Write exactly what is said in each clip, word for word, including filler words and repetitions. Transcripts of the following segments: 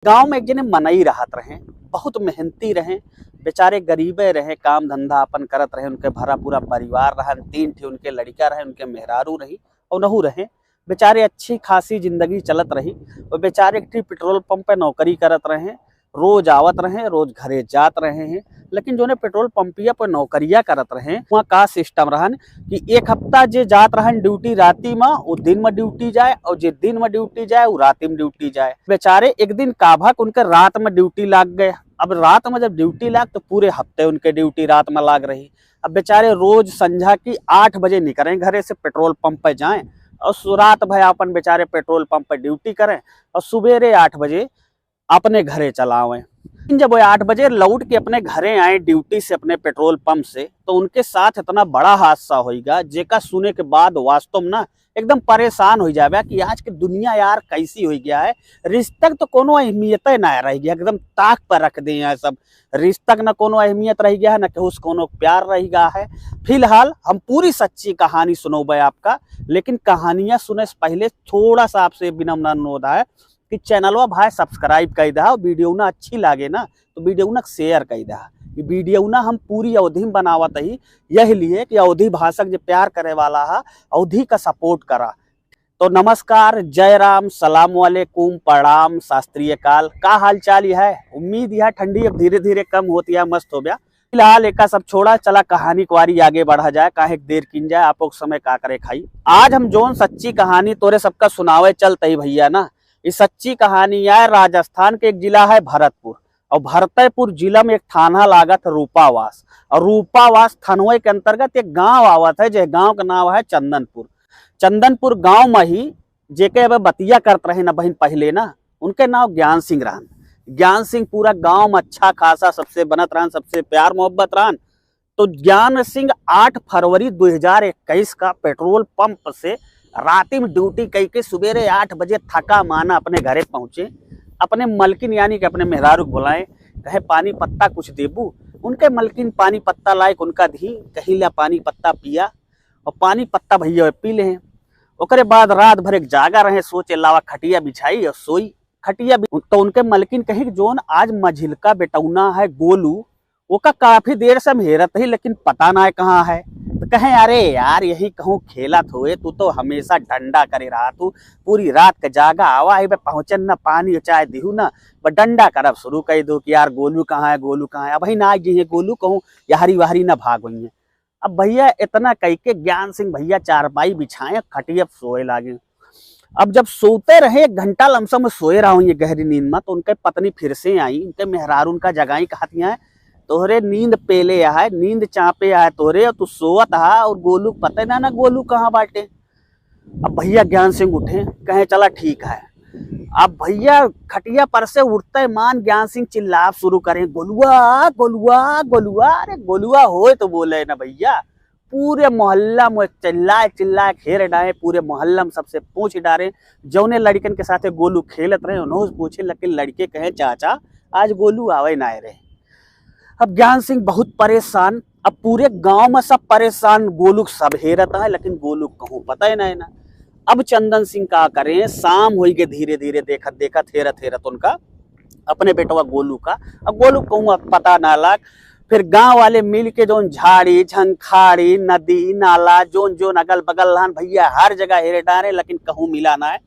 गाँव में एक जने मनई रहत रहे, बहुत मेहनती रहे, बेचारे गरीबे रहे, काम धंधा अपन करत रहे, उनके भरा पूरा परिवार रहन, तीन ठे उनके लड़िका रहे, उनके मेहरारू रही, उनहू रहे। बेचारे अच्छी खासी जिंदगी चलत रही। वो बेचारे एक ठे पेट्रोल पंप पे नौकरी करत रहे, रोज आवत रहे, रोज घरे जात रहे हैं। लेकिन जोने पेट्रोल पंपिया पे नौकरिया करत रहे, वहाँ का सिस्टम रहन कि एक हफ्ता जे जात रहन ड्यूटी राती में, वो दिन में ड्यूटी जाए, और जे दिन में ड्यूटी जाए, वो राती में ड्यूटी जाए। बेचारे एक दिन काभक उनके रात में ड्यूटी लाग गए। अब रात में जब ड्यूटी लाग, तो पूरे हफ्ते उनके ड्यूटी रात में लाग रही। अब बेचारे रोज संझा की आठ बजे निकलें घरे से, पेट्रोल पंप पे जाएं, और सु-, रात भर अपन बेचारे पेट्रोल पंप पे ड्यूटी करें, और सुबेरे आठ बजे अपने घरे चला आवें। लेकिन जब वो आठ बजे लौट के अपने घरे आए, ड्यूटी से अपने पेट्रोल पंप से, तो उनके साथ इतना बड़ा हादसा होइगा, जेका सुने के बाद वास्तव में ना एकदम परेशान हो जावे कि आज की दुनिया यार कैसी हो गया है। रिश्ता क तो कोनो अहमियत ना रह गया, एकदम ताक पर रख दे हैं सब। रिश्ता क न कोनो अहमियत रह गया है, न केहू से कोनो प्यार रह गया है। फिलहाल हम पूरी सच्ची कहानी सुनोबे आपका, लेकिन कहानियाँ सुने से पहले थोड़ा सा आपसे विनम्र अनुरोध है कि चैनलवा भाई सब्सक्राइब कर दहा, वीडियो ना अच्छी लागे ना तो वीडियो ना शेयर कर दहा। ये वीडियो ना हम पूरी अवधी में बनावत ही, यही लिए कि अवधी भाषा क जे प्यार करे वाला है, अवधी का सपोर्ट करा। तो नमस्कार, जय राम, सलाम वालेकुम, प्रणाम, शास्त्रीय काल। का हाल चाल है? उम्मीद यह ठंडी अब धीरे धीरे कम होती है, मस्त हो गया। फिलहाल एका सब छोड़ा, चला कहानी क वारी आगे बढ़ा जाए, काहे के देर किन जाए, आप लोग समय का करे खाई। आज हम जोन सच्ची कहानी तोरे सबका सुनावे चलत ही भैया ना, ये सच्ची कहानी है राजस्थान के एक जिला है भरतपुर, और भरतपुर जिला में एक थाना लागत रूपावास, और रूपावास थानवे के अंतर्गत एक गांव आवत है, जे गांव का नाम है चंदनपुर। चंदनपुर गांव में ही जेके अब बतिया करत रहे ना बहिन पहले ना, उनके नाम ज्ञान सिंह रहन। ज्ञान सिंह पूरा गांव में अच्छा खासा सबसे बनत रहन, सबसे प्यार मोहब्बत रहन। तो ज्ञान सिंह आठ फरवरी दो हज़ार इक्कीस का पेट्रोल पंप से राती में ड्यूटी कई के सुबेरे आठ बजे थका माना अपने घरे पहुँचे। अपने मलकिन यानी कि अपने मेहरारू को बुलाए, कहे, "पानी पत्ता कुछ देबू?" उनके मलकिन पानी पत्ता लाए, उनका दी, कहीं ला पानी पत्ता पिया, और पानी पत्ता भैया पी ले। ओकरे बाद रात भर एक जागा रहे, सोचे लावा खटिया बिछाई और सोई। खटिया बि-, तो उनके मलकिन कही कि जोन आज मझिलका बेटौना है गोलू, ओका काफी देर से हम हेरत ही, लेकिन पता ना है कहाँ है। तो कहे, "अरे यार, यही कहूँ खेलत होए, तू तो हमेशा डंडा करे रहा तू, पूरी रात के जागा आवा है, बे पहुँचन न पानी चाय दिहू न, बस डंडा करब शुरू कर दो कि यार गोलू कहाँ है, गोलू कहाँ है।" अब ही ना आई है गोलू, कहूँ यहरी वहरी ना भाग हुई है। अब भैया इतना कह के ज्ञान सिंह भैया चारपाई बिछाए, खटिया पे सोए लागे। अब जब सोते रहे, एक घंटा लमसम सोए रहा हूँ ये गहरी नींद में, तो उनके पत्नी फिर से आई, उनके मेहरारू उनका जगाई, कहती हैं, "तोहरे नींद पेले है, नींद चापे है तोहरे, और तू सोवत हा और गोलू पता ना, ना गोलू कहाँ बाटे।" अब भैया ज्ञान सिंह उठे, कहे, "चला ठीक है।" अब भैया खटिया पर से उठते मान ज्ञान सिंह चिल्लाब शुरू करें, "गोलुआ, गोलुआ, गोलुआ, अरे गोलुआ होए तो बोले ना भैया।" पूरे मोहल्ला में चिल्लाए चिल्लाए घेर डाए, पूरे मोहल्ला में सबसे पूछ डारे। जौने लड़िकन के साथे गोलू खेलत रहे, उन्हों से पूछे, लेकिन लड़िके कहे, "चाचा, आज गोलू आवे ना रहे।" अब ज्ञान सिंह बहुत परेशान, अब पूरे गांव में सब परेशान, गोलू के सब हेरत है, लेकिन गोलू कहूँ पता ही नहीं ना। अब चंदन सिंह का करें, शाम होई के धीरे धीरे देखत देखत, हेरत हेरत उनका अपने बेटवा गोलू का, अब गोलू कहूँ पता ना लाग। फिर गांव वाले मिल के जोन झाड़ी, झंखाड़ी, नदी, नाला, जोन जोन अगल बगल रहन भैया, हर जगह हेरे डारे, लेकिन कहूँ मिला ना है।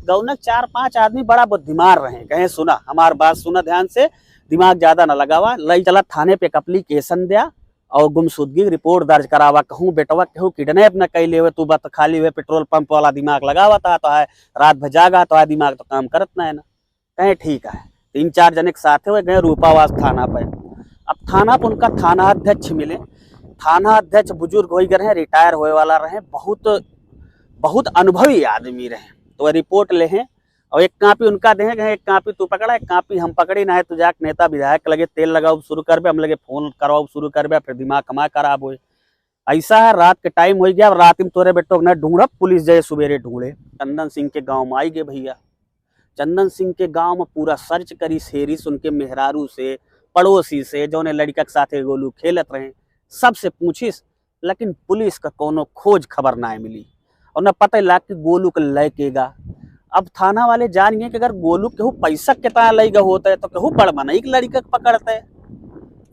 गौनक चार पांच आदमी बड़ा बुद्धिमान रहे, कहे, "सुना, हमार बात सुना ध्यान से, दिमाग ज्यादा ना लगावा, लई चला थाने पे एक एप्लीकेशन द्या और गुमशुदगी की रिपोर्ट दर्ज करावा, कहूँ बेटवा केहू किडनैप न कई लेवे, तू बस खाली हुए पेट्रोल पंप वाला दिमाग लगावा था, तो है रात भर जागा, तो है दिमाग तो काम करत ना है ना।" कहे, "ठीक है।" तीन चार जने के साथे हुए गए रूपावास थाना पे। अब थाना पे उनका थाना अध्यक्ष मिले। थाना अध्यक्ष बुजुर्ग हो गए रहे, रिटायर होए वाला रहे, बहुत, बहुत अनुभवी आदमी रहे। तो वह रिपोर्ट ले हैं और एक कापी उनका दे हैं, कहे, "एक कापी तू पकड़ा, एक कापी हम पकड़ी, ना है तू जाके नेता विधायक लगे तेल लगाओ शुरू करबे, हम लगे फोन करवाओ शुरू करबे, फिर दिमाग हमार खराब होए।" ऐसा है, रात के टाइम हो गया, अब रात में तोरे बेटो के ना ढूंढब, पुलिस जाए सुबेरे ढूंढे। चंदन सिंह के गांव में आई गए भैया। चंदन सिंह के गांव में पूरा सर्च करी, शेरी से, उनके मेहरारू से, पड़ोसी से, जौने लड़का के साथे गोलू खेलत रहे, सबसे पूछिस, लेकिन पुलिस का कोनो खोज खबर ना मिली और ना पता लाग कि गोलू के लय केगा। अब थाना वाले जान गए कि अगर गोलू केहू पैसा के ताए लइ गए होते तो केहू बड़ मनई के लड़िका के पकड़ते,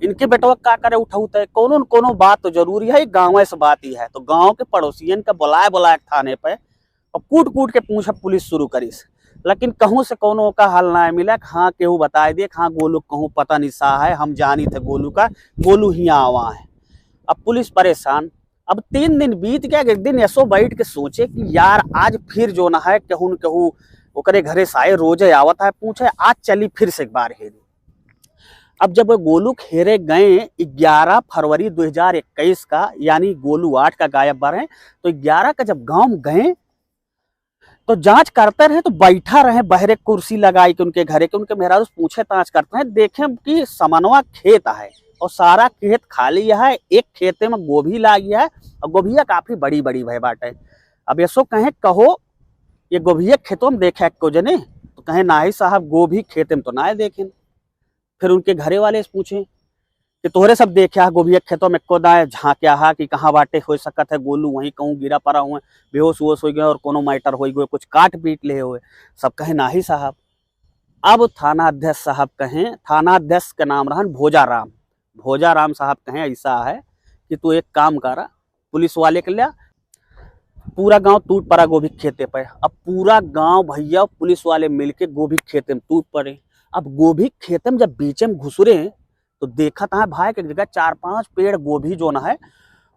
इनके बेटवा का करे उठौते। कोनो न कोनो बात तो जरूरी है, गाँव से बात ही है। तो गाँव के पड़ोसियन का बुलाए बुलाए थाने पे और कूट कूट के पूछब पुलिस शुरू करिस, लेकिन कहूँ से कोनो का हल ना मिला कि हाँ केहू बताए दे कि हाँ गोलू कहूँ पता नहीं सा है, हम जानी थे गोलू का, गोलू हियाँ आवा है। अब पुलिस परेशान। अब तीन दिन बीत गया, एक दिन यसो बैठ के सोचे कि यार आज फिर जो ना है केहू न केहू ओकरे घरे से आए, रोजे आवत है पूछे, आज चली फिर से एक बार हेरी। अब जब वो गोलू के हेरे गए ग्यारह फरवरी दो हज़ार इक्कीस का, यानी गोलू आठ का गायब भा रहे, तो ग्यारह का जब गाँव में गए तो जाँच करते रहे, तो बैठा रहे बहरे कुर्सी लगाई के उनके घरे के, उनके मेहरारू से पूछे ताछ करते हैं, देखें कि समनवा खेत है और सारा खेत खाली है, एक खेते में गोभी लागी है और गोभिया काफी बड़ी बड़ी भय बाटे। अब यसो कहें कहो ये गोभिया खेतों में देखे को जने, तो कहें नाही साहब गोभी खेते में तो ना देखें। फिर उनके घरे वाले से पूछे कि तोहरे सब देख्या हा गोभिया खेतों में एको दाए झाँक्या हा कि कहाँ बाटे, हो सकत है गोलू वहीं कहूँ गिरा पड़ा हुए, बेहोश वोश होइ गए और कोनो मैटर होइ गए, कुछ काट पीट ले हुए। सब कहे नाही साहब। अब थाना अध्यक्ष साहब कहें, थाना अध्यक्ष के नाम रहन भोजा राम, भोजा राम साहब कहें ऐसा है कि तू एक काम करा, पुलिस वाले के लिया, पूरा गांव टूट पड़ा गोभी के खेते पे। अब पूरा गांव भैया पुलिस वाले मिलके गोभी के खेते में टूट पड़े। अब गोभी के खेते में जब बीचे में घुसरे तो देखत है भाई कि एक जगह चार पांच पेड़ गोभी जो ना है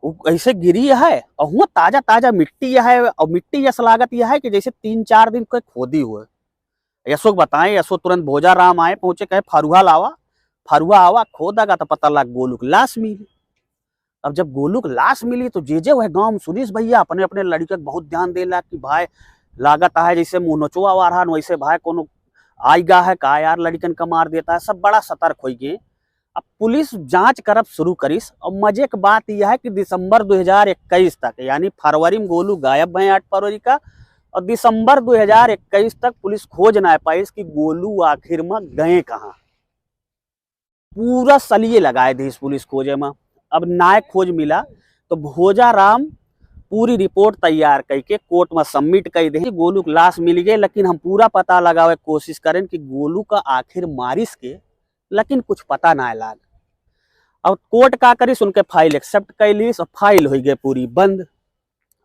वो ऐसे गिरी है और हुआ ताजा ताजा मिट्टी है और मिट्टी ऐसा लागत यह है कि जैसे तीन चार दिन कोई खोदी हुए। यसो के बताएं, यसो तुरंत भोजा राम आए पहुंचे, कहे फरुहा लावा। फरुहा आवा, खोदा का तो पता लाग गोलू के लाश मिली। अब जब गोलू के लाश मिली तो जे जे वह गांव में सुनीस भैया अपने अपने लड़िका के बहुत ध्यान देला कि भाई लागत है जैसे मुँह नोचवा वारहन वैसे भाई कोनो आइगा है का यार लड़िकन का मार देता है, सब बड़ा सतर्क होइ गए। अब पुलिस जांच करब शुरू करिस और मजे के बात यह है कि दिसंबर दो हज़ार इक्कीस तक, यानी फरवरी में गोलू गायब भए आठ फरवरी का, और दिसंबर दो हज़ार इक्कीस तक पुलिस खोज ना पाइस कि गोलू आखिर में गए कहाँ। पूरा सलिए लगाए दिस पुलिस खोजे में। अब नाय खोज मिला तो भोजा राम पूरी रिपोर्ट तैयार करके कोर्ट में सबमिट कर दे। गोलू के लाश मिल गए, लेकिन हम पूरा पता लगावे के कोशिश करें कि गोलू का आखिर मारिस के, लेकिन कुछ पता ना लाग। अब कोर्ट का करिस, उनके फाइल एक्सेप्ट कर लीस और फाइल हो गए पूरी बंद।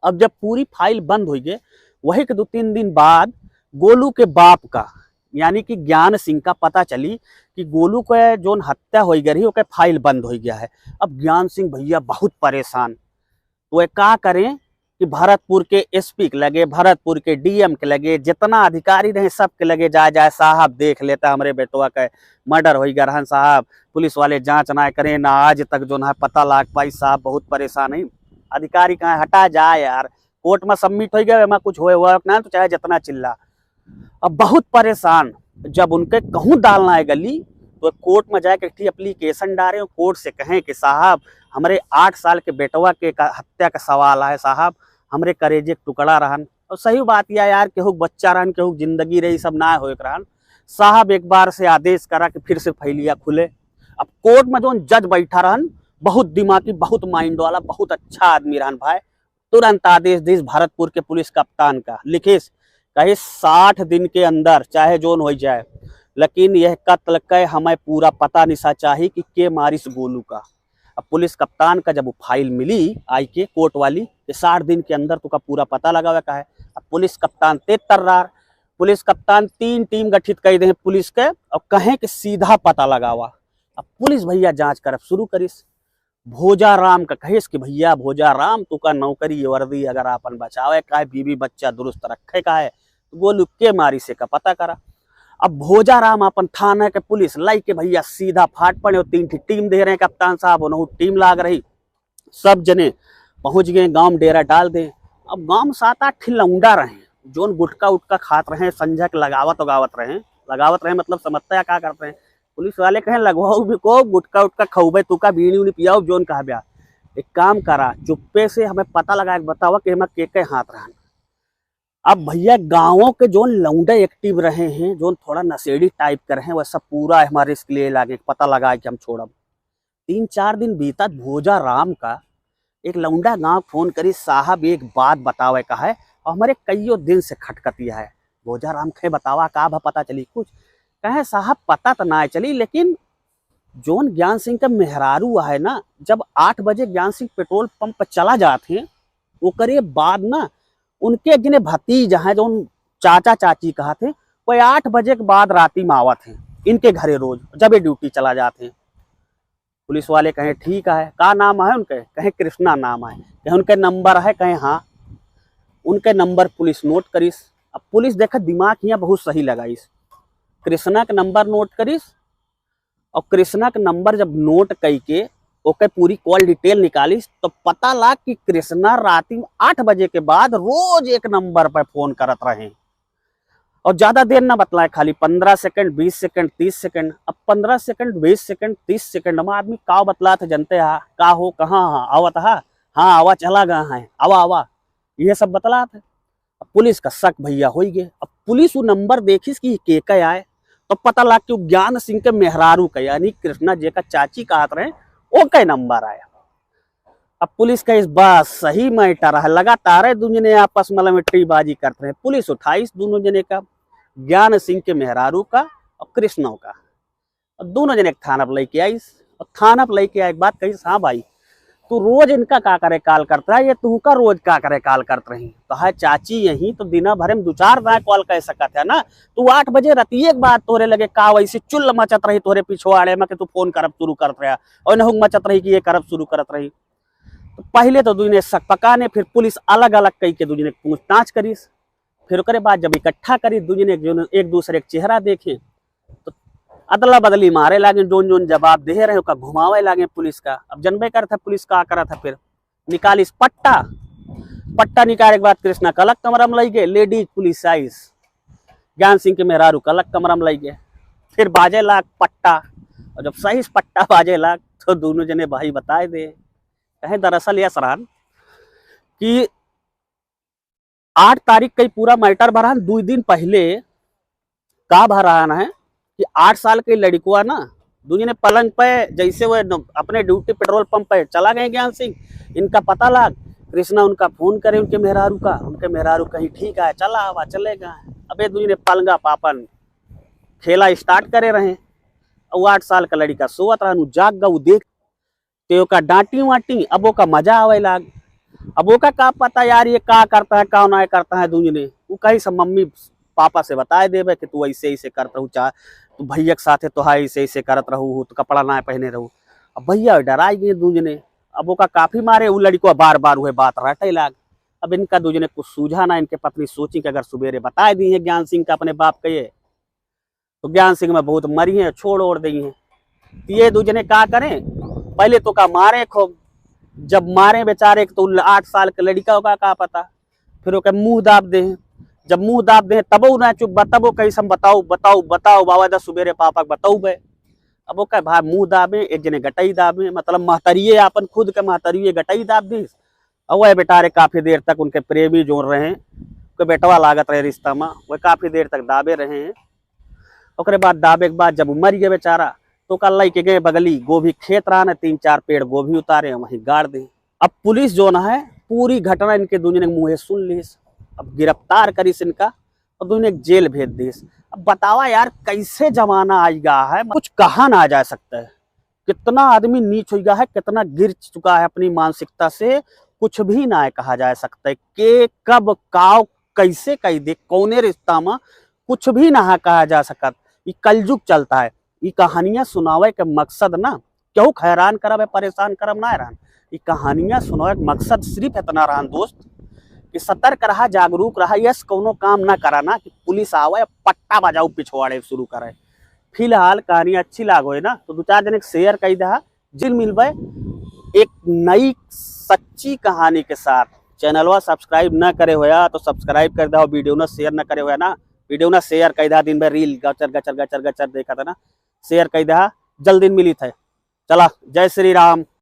अब जब पूरी फाइल बंद हो गए, वही के दो तीन दिन बाद गोलू के बाप का यानी कि ज्ञान सिंह का पता चली कि गोलू के जोन हत्या हो गई रही, ओके फाइल बंद हो गया है। अब ज्ञान सिंह भैया बहुत परेशान, तो वे का करें कि भरतपुर के एसपी के लगे, भरतपुर के डीएम के लगे, जितना अधिकारी रहे सबके लगे जाए, जाए साहब देख लेता हमरे बेटवा का मर्डर हो गया रहन साहब, पुलिस वाले जांच ना करें ना आज तक जो ना पता लाग पाई साहब, बहुत परेशान है। अधिकारी कहाँ हटा जाए यार, कोर्ट में सबमिट हो गया, एमा कुछ होए हुआ ना तो चाहे जितना चिल्ला। अब बहुत परेशान, जब उनके कहूँ दाल ना गली तो कोर्ट में जाके एक एप्लीकेशन डारे, कोर्ट से कहें कि साहब हमरे आठ साल के बेटवा के का हत्या का सवाल है साहब, हमरे करेजे के टुकड़ा रहन। और सही बात या यार, केहू के बच्चा रहन, केहू के जिंदगी रही, सब ना होए के रहन। साहब एक बार से आदेश करा कि फिर से फैलिया खुले। अब कोर्ट में जोन जज बैठा रहन, बहुत दिमागी, बहुत माइंड वाला, बहुत अच्छा आदमी रहन भाई। तुरंत आदेश दिस भरतपुर के पुलिस कप्तान का, लिखिस कहे साठ दिन के अंदर चाहे जोन हो जाए, लेकिन यह कत्ल के हमें पूरा पता निशा चाही कि के मारिस गोलू का। अब पुलिस कप्तान का जब वो फाइल मिली आई के कोर्ट वाली कि साठ दिन के अंदर तुका पूरा पता लगावे का है। अब पुलिस कप्तान तेज तर्रार, पुलिस कप्तान तीन टीम गठित कर दे पुलिस के और कहें कि सीधा पता लगावा। अब पुलिस भैया जांच करब शुरू करिस। भोजा राम का कहिस कि भैया भोजा राम, तुका नौकरी वर्दी अगर आपन बचावे का है, बीवी बच्चा दुरुस्त रखे का है, तो गोलू के मारिस का पता करा। अब भोजा राम अपन थाना के पुलिस लाई के भैया सीधा फाट पड़े और तीन ठी टीम दे रहे हैं कप्तान साहब, उन्हों टीम लाग रही। सब जने पहुंच गए गांव में डेरा डाल दे। अब गांव में सात आठ ठी लौंडा रहे, जोन गुटखा उटखा खात रहे, संझा के लगावत उगावत रहे, लगावत रहे मतलब समझते हैं का करते हैं। पुलिस वाले कहें लगवाओ भी को गुटखा उटखा खौबे, तुका बीड़ी उड़ी पियाओ, जोन कहा ब्या। एक काम करा, चुप्पे से हमें पता लगा के बतावा कि हमें के के हाथ रहन। अब भैया गाँवों के जोन लौंडे एक्टिव रहे हैं, जोन थोड़ा नशेड़ी टाइप के रहे हैं, वह सब पूरा हमारे रिस्क लिए लागे, पता लगा के हम छोड़ब। तीन चार दिन बीतत भोजा राम का एक लौंडा गाँव फोन करी, साहब एक बात बतावे का है, और हमारे कईयों दिन से खटकतिया है। रोजा राम, कहे बतावा का भा पता चली कुछ? कहे साहब पता त ना चली, लेकिन जौन ज्ञान सिंह के मेहरारू आहे ना, जब आठ बजे ज्ञान सिंह पेट्रोल पंप पर चला जात हैं, ओकरे बाद ना उनके एक जने भतीज हैं, जौन चाचा चाची कहत हैं, वो आठ बजे के बाद राती में आवत हैं इनके घरे रोज, जब ये ड्यूटी चला जात हैं। पुलिस वाले कहे ठीक है, का नाम है उनके? कहे कृष्णा नाम है। कहे उनके नंबर है? कहे हाँ। उनके नंबर पुलिस नोट करिस। अब पुलिस देखा दिमाग यहाँ बहुत सही लगाइस, कृष्णा के नंबर नोट करिस। और कृष्णा के नंबर जब नोट कई के ओके पूरी कॉल डिटेल निकालिस, तो पता लाग कि कृष्णा राती में आठ बजे के बाद रोज एक नंबर पर फोन करत रहे। और ज्यादा देर ना बतलाए, खाली पन्द्रह सेकंड, बीस सेकंड, तीस सेकंड। अब पन्द्रह सेकंड, बीस सेकंड, तीस सेकंड में आदमी का बतलात है, जनते हा? का हो, कहाँ हा, आवत हा? हाँ, आवा, चला गया है, आवा, आवा, ये सब बतलात है। अब पुलिस का शक भैया होई गे। अब पुलिस वो नंबर देखिस कि के का आए, तो पता लाग कि वो ज्ञान सिंह के मेहरारू का, यानी कृष्णा जेका चाची कहत रहे, ओके नंबर आया। अब पुलिस कहिस बस सही मैटर है, लगातार है, दोनों जने आपस में लमेटरीबाजी करत रहे। पुलिस उठाइस दोनों जने का, ज्ञान सिंह के मेहरारू का और कृष्णा का। अब दोनों जने के थाना पर लेके आइस। और थाना पर लेके आए के बाद कहिस, हाँ भाई, तू रोज इनका का करे कॉल करत रहा, ये तू का रोज का करे कॉल करत रही? तो है चाची यही तो दिना भर में दो चार दाएं कॉल कर सकत है ना। तू आठ बजे रतिये के बाद तोरे लगे का वैसे चुल्ल मचत रही तोरे पिछवाड़े में कि तू फोन करब शुरू करत रहा, और नहुक मचत रही कि ये करब शुरू करत रही। तो पहले तो दुई जने शक पकाने, फिर पुलिस अलग अलग कई के दुई जने के पूछताछ करिस। फिर ओकरे बाद जब इकट्ठा करी, दुई जने एक, एक दूसरे के चेहरा देखे, तो अदला बदली मारे लागे, जोन जोन जवाब दे रहे, ओका घुमावे लागे पुलिस का। अब जनबे करत है पुलिस का करत है, फिर निकालिस पट्टा। पट्टा निकाले के बाद कृष्णा का अलग कमरा में लई गए, लेडीज पुलिस आइस, ज्ञान सिंह के मेहरारू का अलग कमरा में लई गए। फिर बाजे लाग पट्टा, और जब सही से पट्टा बाजे लाग, तो दोनों जने भाई बताए दे। कहे दरअसल यस रहन कि आठ तारीख का ही पूरा मैटर भरान, दो दिन पहले का भरान है कि आठ साल के लड़िकवा ना, दुई जने पलंग पे, जैसे वो न-, अपने ड्यूटी पेट्रोल पंप पे चला गए ज्ञान सिंह, इनका पता लाग, कृष्णा उनका फोन करे उनके मेहरारू का, उनके मेहरारू कहीं ठीक है, चला आवा, चले गए। अबे दुई जने पलंगा पापन खेला स्टार्ट करे रहे, और आठ साल का लड़िका सोवत रहन, उ जाग गा, उ देख ते ओका डांटी वाटी, अब ओका मजा आवे लाग। अब ओका का पता यार, ये का करता है, का ना करता है दुनिया में। उ कही सब मम्मी पापा से बताए देबे कि तू ऐसे ऐसे करत रहू, चाह तू भैया के साथे तो है ऐसे ऐसे करत रहू, तो कपड़ा ना पहने रहू। अब भैया डराई गए दुनिया ने। अब ओका काफी मारे, उ लड़िकवा बार बार वह बात रटे लाग। अब इनका दुनिया ने कुछ सूझा ना, इनके पत्नी सोची कि अगर सुबेरे बताए दी है ज्ञान सिंह का अपने बाप के, ये तो ज्ञान सिंह में बहुत मरी हैं, छोड़ ओड़ दी हैं। तो ये दू जने का करें, पहले तो का मारे खूब, जब मारे बेचारे के तो आठ साल के लड़िका होगा का पता, फिर ओके मुंह दाब दे हैं। जब मुंह दाब दे हैं तबो ना चुप बा, तबो कही हम बताओ, बताओ, बताओ, बाबा दा सुबेरे पापा के बताओ बे। अब ओके भाई मुंह दाबे, एक जने गटई दाबे, मतलब महतरिये आपन खुद के महतरिये गटई दाब दीस। और वह बेचारे काफी देर तक उनके प्रेमी जोन रहे, उनके बेटवा लागत रहे रिश्ता में, वह काफी देर तक दाबे रहे हैं। ओकरे बाद दाबे के बाद जब उ मर गए बेचारा, तो ओका लइके गए बगली गोभी खेत रहा न, तीन चार पेड़ गोभी उतारे वहीं गाड़ दे। अब पुलिस जोन है पूरी घटना इनके दुनिया के मुंहे सुन लीस, अब गिरफ्तार करीस इनका और दुनिया के जेल भेज दीस। अब बतावा यार कैसे जमाना आ गया है, कुछ कहा ना जा सकता है। कितना आदमी नीच हो गया है, कितना गिर चुका है अपनी मानसिकता से, कुछ भी ना कहा जा सकता है। के कब काव कैसे कह दे, कौने रिश्ता में, कुछ भी ना कहा जा सकत। ई कलयुग चलता है। ई कहानियां सुनावे के मकसद ना केहू के हैरान करब है, परेशान करब ना रहन। ई कहानियां सुनावे के मकसद सिर्फ इतना रहन दोस्त कि सतर्क रहा, जागरूक रहा, यस कौनो काम ना करा ना कि पुलिस आवे पट्टा बजाऊ पिछवाड़े शुरू करे। फिलहाल कहानी अच्छी लागो है ना तो दो चार जने के शेयर कर दहा। जिन मिलबे एक नई सच्ची कहानी के साथ। चैनलवा सब्सक्राइब ना करे होया तो सब्सक्राइब कर दहा, वीडियो ना शेयर ना करे होया ना, वीडियो ना शेयर कर दहा। दिन भर रील गचर गचर गचर गचर देखा था ना, शेयर कर दहा। जल्दी मिली थे। चला, जय श्री राम।